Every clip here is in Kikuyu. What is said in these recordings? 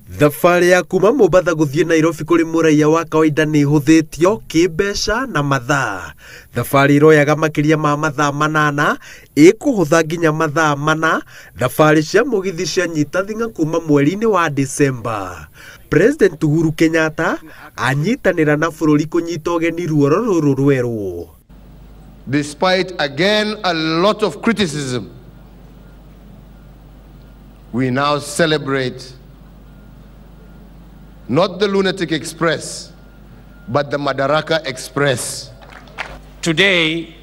Thabarĩ ya kuma Mombatha gũthiĩ Nairobi kũrĩ mũraiya wa kawaida nĩ ĩhũthĩtio kĩmbeca na mathaa. Thabarĩ ĩroyaga makĩria ma mathaa 8 ĩkũhũtha nginya mathaa 4. Thabarĩ cia mũgithi cianyita thing'a kuma mweri-inĩ wa December. President Uhuru Kenyatta anyitanĩra na bũrũri kũnyita ũgeni ruoro rũrũ rwerũ. Despite again a lot of criticism, we now celebrate not the Lunatic Express, but the Madaraka Express. Today,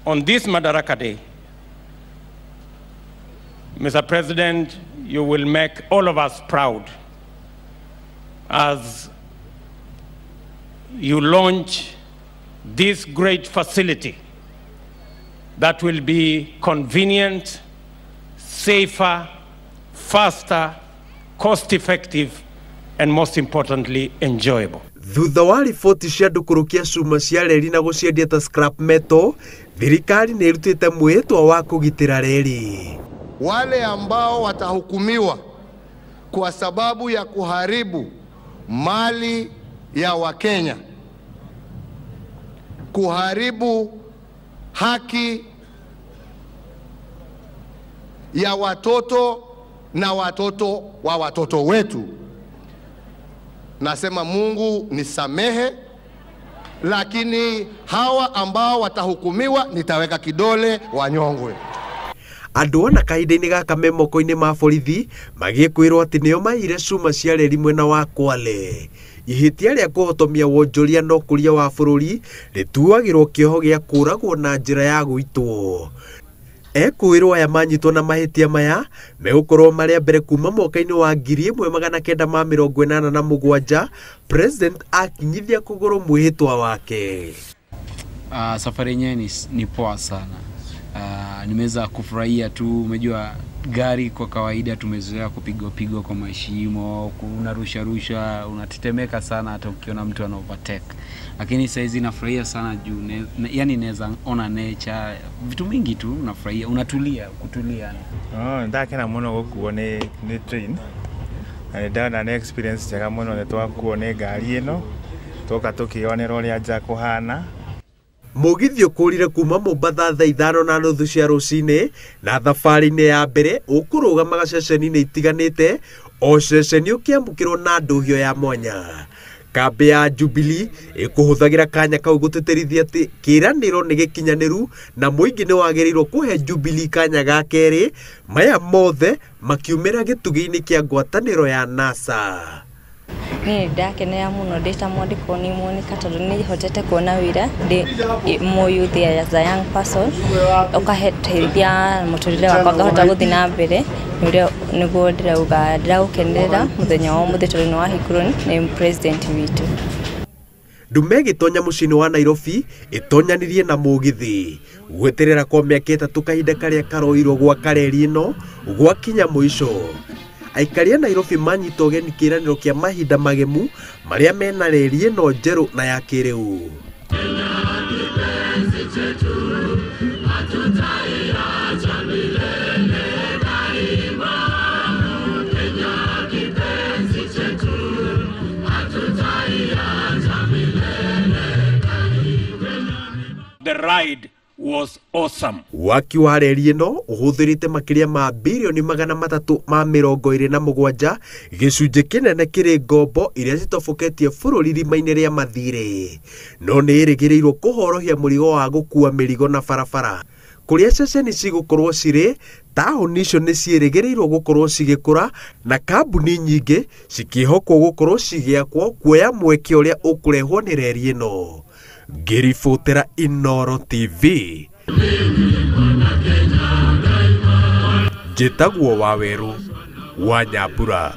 on this Madaraka Day, Mr. President, you will make all of us proud as you launch this great facility that will be convenient, safer, faster, cost-effective, and most importantly, enjoyable. Thutha wa riboti cia andũ kũrũkia cuma cia reri na gũciendia ta scrap metal, thirikari nĩ ĩrutĩte mwĩhĩtwa wa kũgitĩra reri. Wale ambao watahukumiwa kwa sababu ya kuharibu mali ya Wakenya, kuharibu haki ya watoto na watoto wa watoto wetu, nasema Mungu nisamehe, lakini hawa ambao watahukumiwa nitaweka kidole wanyongwe. Andũ ona kahinda-inĩ gaka me moko-inĩ ma borithi magĩkwĩrwo atĩ nĩo maiyire cuma cia reri mwena wa Kwale. Ihĩtia rĩa kũhotomia wonjoria na ũkũria wa bũrũri rĩtuagĩrwo kĩoho gĩa kũũragwo na njĩra ya gũitwo. Ekũĩrwo aya manyitwo na mahĩtia maya megũkorwo marĩ a mbere kuma mwaka-inĩ wa 1987 President akinyithia kũgũrũ mwĩhĩtwa wake. Safari yenyewe ni poa sana. Nimeweza kufurahia tu. Umejua gari kwa kawaida tumezoea kupigwa pigwa kwa mashimo, unarusha rusha, unatetemeka sana hata ukiona mtu ana overtake. Lakini saa hizi nafurahia sana juu yani naweza ona nature, vitu mingi tu nafurahia, unatulia, kutulia. Ndakena muno gukuo ni train. Na ndona ni experience njega muno ni twakuo ni ngari ino, tuoka tukionera uria nja kuhana. Mũgithi ũkũrire kuma Mombatha thaa 5:30 cia rũcinĩ na thabarĩ-inĩ ya mbere ũkũrũgamaga ceceni-inĩ itiganĩte, o ceceni ũkĩamũkĩrwo na ndũhio ya mwanya. Kambĩ ya Jubilee ĩkũhũthagĩra kanya kau gũtĩtĩrithia atĩ kĩĩranĩro nĩ gĩkinyanĩru na mũingĩ nĩ wagĩrĩirwo kũhe Jubilee kanya ga kerĩ, maya mothe makiumĩra gĩtugĩ-inĩ kĩa ngwatanĩro ya NASA. Niĩ ndakenera mũno ndĩ ta mwandĩkwo nĩ Monica tondũ nĩ hotete kuona wĩra ndĩ mũyuthi as a young person, ũkaheteithia mũtũrĩre wakwa ngahota gũthiĩ na mbere. Nĩguo ndĩrauga ndĩraũkenerera mũthenya wa ũmũthĩ tondũ nĩ wahingũrwo nĩ president witũ. Ndume ĩgĩtonya mũciĩ-inĩ wa Nairobi ĩtonyanirie na mũgithi. Gweterera kwa mĩaka 3 kahinda karĩa karoirwo gwaka reri ĩno gwakinya mũico. Aikari a Nairobi manyita ũgeni kĩĩranĩro kĩa mahinda magemu marĩa mena reri ĩno njerũ na ya kĩrĩu. The ride was awesome. Waki wa reri ĩno ũhũthĩrĩte makĩria ma birioni 327, gĩcunjĩ kĩnene kĩrĩ ngombo iria citoboketie bũrũri irima-inĩ rĩa mathirĩ. No nĩ ĩrĩgĩrĩirwo kũhorohia mũrigo wa gũkua mĩrigo na barabara. Kũrĩa ceceni cigũkorwo cirĩ, taũni icio nĩ ciĩrĩgĩrĩirwo gũkorwo cigĩkũra na kambuni nyingĩ cikĩhokwo gũkorwo cigĩakwo kuoya mweke ũrĩa ũkũrehwo nĩ reri ĩno. Ngĩribotera Inooro TV, njĩtagwo Wawerũ wa Nyambura.